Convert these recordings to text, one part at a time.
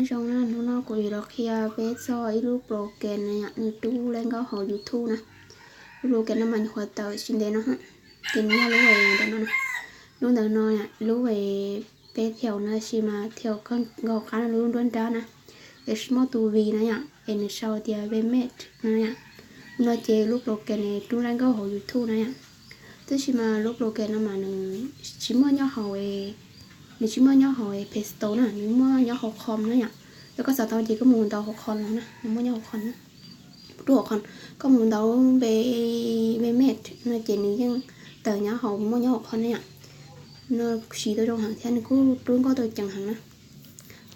Nyob zoo na, hnub no kuv yuav los qhia peb txog ib lub program no yom, nws rub lub nkauj hauv YouTube na. Lub program no mas nyuam qhuav tawm tsis ntev no, ces nws yog lub ntawm no, lub ntawm no, lub peb thiaus no, tab sis mas thiaus koj nkaus qab no lub nruab nrab na, es muaj tus V na yom, es nws sau tias Vmake no yom. No ces lub program no rub lub nkauj hauv YouTube na yom. Tab sis mas lub program no mas nws tsis muaj nyob hauv, nws tsis muaj nyob hauv Play Store na, nws muaj nyob hauv com na yom. Yog koj xav tau ces koj mus ntaus hauv com los na, nws muaj nyob hauv com na. Rub hauv com, koj mus ntaus Vmake no ces nws yeej tawm nyob hauv, muaj nyob hauv com na yom. No siv tau zoo heev thiab nws kuj rub nkauj tau ceev heev na.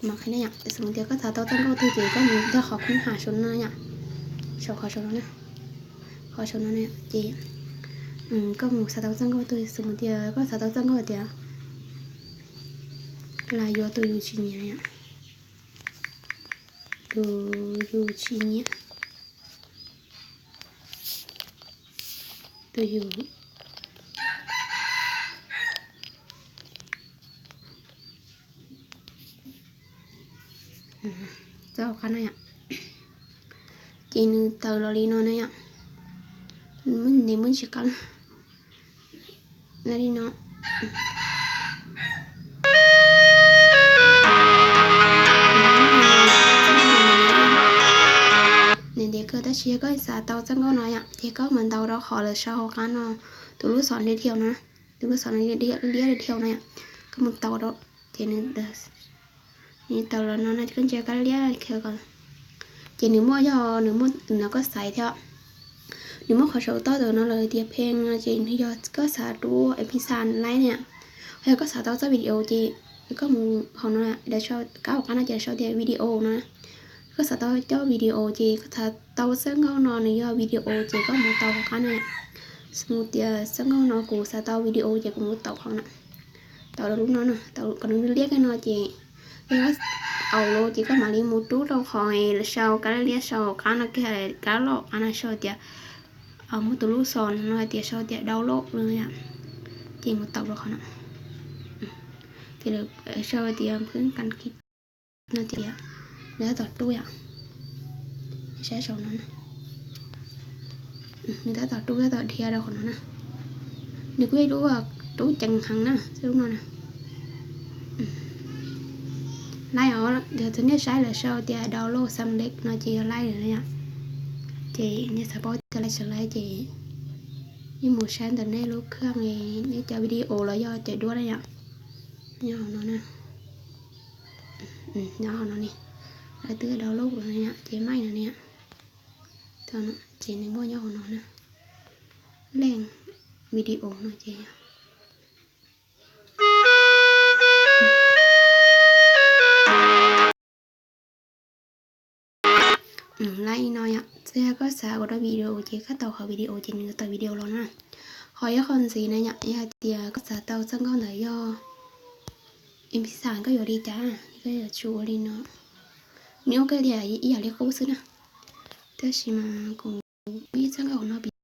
Mas qhia na yom, xws li tias koj xav tau txoj nkauj twg ces koj mus rau qhov khoob has saum no yom, saum qhov saum no na, qhov saum no na ces koj mus xav tau txoj nkauj twg, xws li tias koj xav tau txoj nkauj tias las yuav tus yus tsis nyiam yom, tus yus tsis nyiam, tus yus txoj hauv qab no yom. Ces nws tawm los li no na yom. Nws muaj ntsis qab na, li no. Nws ntev kawg, tab sis yog koj xav tau txoj nkauj no yom, ces koj mus ntaus rau qhov lawv sau hauv qab no, tus lub xov video no, tus lub xov liab video no yom, koj mus ntaus rau, ces nws tawm los no no, koj ntsia kab liab ko, ces nws muaj, yog nws muaj no koj xaiv thiab. Nws muaj qhov saum toj ntawm no lawv tias phej no ces nws yog koj xav rub MP three laib na. Yog koj xav tau txoj video ces koj mus hauv no, kab hauv qab no ces sau tias video no. Koj xav tau cov video ces koj xav tau txoj nkauj no nws yog video ces koj mus tau hauv qab no. Xws li tias txoj nkauj no kuv xav tau video ces kuv mus tau qhov no, tau rau lub no na, kom nws liab kawg no ces yog koj tau lawm ces koj mam li mus rub rau qhov sau kab liab sau qab no kiag, kab loj qab no sau tias, muaj tus lub xov no hais tias sau tias download no yom, ces mus tau rau qhov no. Ces lawv sau tias phwb kas kis no tias nws tab tom rub yom, saib saum no, nws tab tom rub tab tom dhia rau qhov no na. Nws kuj ib lub rub ceev heev na, lub no na. Laib os, yog tus nej saib lawv sau tias download samlet no ces yog laib lawm yom. Ces nej xav paub tias laib tsis laib ces nej mus saib ntawm nej lub khaj, nej cov video los yog cov duab na yom. Nyob hauv no na, nyob hauv no ne, lawv twb download no yom, ces maij no ne, ces nws muaj nyob hauv no na, leej video no ces laib no yom. Txawm yog koj xav ua rau video ces koj tau qhov video ces nws tawm video los na. Ho ib qho ntxiv na yom, yog hais tias koj xav tau txoj nkauj ntawd yog MP three koj yuav li cas, koj yuav tsum ua li no. Nws ua kawg li ib yam li qub xwb na. Tab sis mas kuv ib txoj nkauj hauv no piv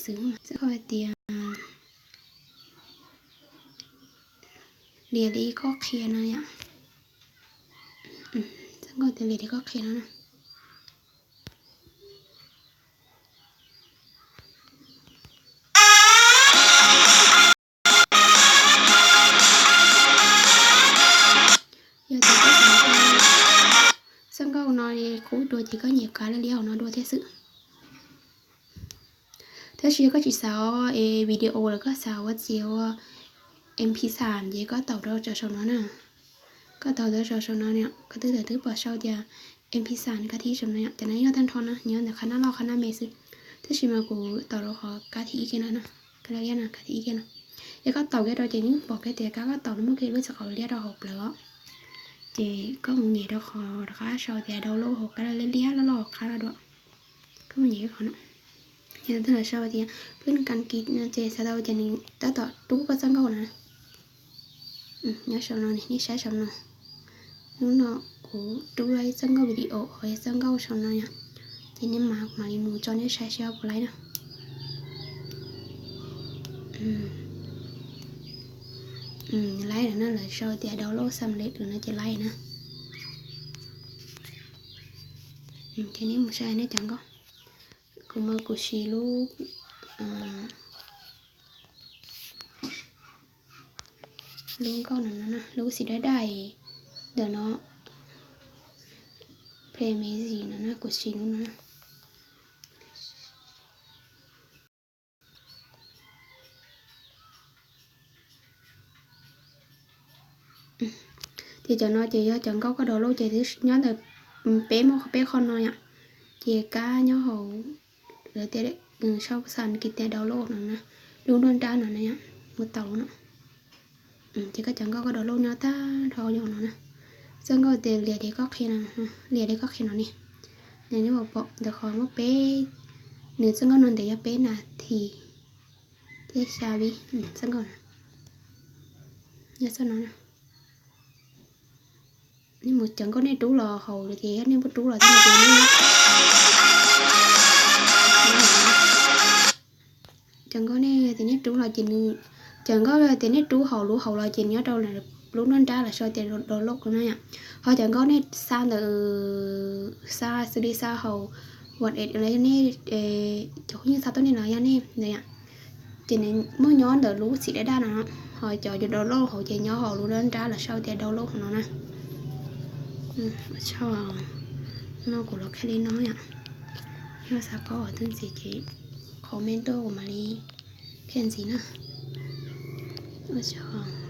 xwv txoj nkauj hais tias liam li koj qhia no yom. Txoj nkauj tias liam li koj qhia no na. Yog tias koj xav tau txoj nkauj no qub dua ces koj nyem kab liab liab hauv no dua thiab xwb. Tab sis yog koj tsis xav ua video los koj xav ua txiav ua MP three ces koj taus rau saum no na. Koj taus rau saum no, koj twb tawm twb pom sau tias MP three kab thib saum no, cov no yog tag nrho na, nyob ntawm qhab naj loj qhab naj me xwb. Tab sis mas kuv taus rau qhov kab thib ib kiag no, kab liab liab no, kab thib ib kiag no. Yog koj taus kiag rau ces nws pom kiag tias kab koj taus no muaj kiag lub txiv qaub liab rau hauv plawv os. Ces koj mus nyem rau qhov rov qab sau tias download hauv kab liab liab loj loj hauv qab no dua. Koj mus nyem qhov no. Yog thaum lawv sau tias phwb kas kis no ces xav tau ces nws tab tom rub koj txoj nkauj na. Nyob saum no, nej saib saum no. Hnub no kuv rub ib txoj nkauj video, ib txoj nkauj saum no yom. Ces nej mam mam li mus tso nej saib seb puas laib na. Laib lawm na, lawv sau tias download samlet lawm no ces laib na. Ces nej mus saib nej cov nkauj. Kuv mas kuv siv lub, lub nkauj no na, lub xim daj daj ntawm no, Play Music no na, kuv siv lub no na. Ces cov no ces yog cov nkauj koj download ces nyob ntawm peb muaj peb qho no yom. Ces kab nyob hauv lawv tias sau xas kis tias download no na, lub nruab nrab no na yom, mus tau no. Ces koj cov nkauj koj download nyob tag nrho yog no na. Txoj nkauj tias liam diav koj qhia no, liam diav koj qhia no ne. Nws nyob pom ntawm qhov muaj peb, nws txoj nkauj no ntev yog peb nas this thiab xya vib. Txoj nkauj no, yog txoj no na. Nej mus cov nkauj nej rub los haus ces yog nej muab rub los thiab no ces nej, cov nkauj nej tias nej rub los ces nws, cov nkauj tias nej rub haus lub haus los ces nyob rau lub nruab nrab los sau tias download no na yom. Ho cov nkauj nej xa ntawm, xa xws li xa haus WhatsApp los yog nej, cov khaub ncaws xa tuaj nej los yog nej ntawd yom. Ces nws muaj nyob ntawm lub xim daj daj no, ho cov download hauv ces nyob hauv lub nruab nrab los sau tias download no na. Ua tsaug, no kuv los qhia li no yom. Yog xav paub qhov twg ntxiv ces comment tuaj kuv mam li qhia ntxiv na. Ua tsaug.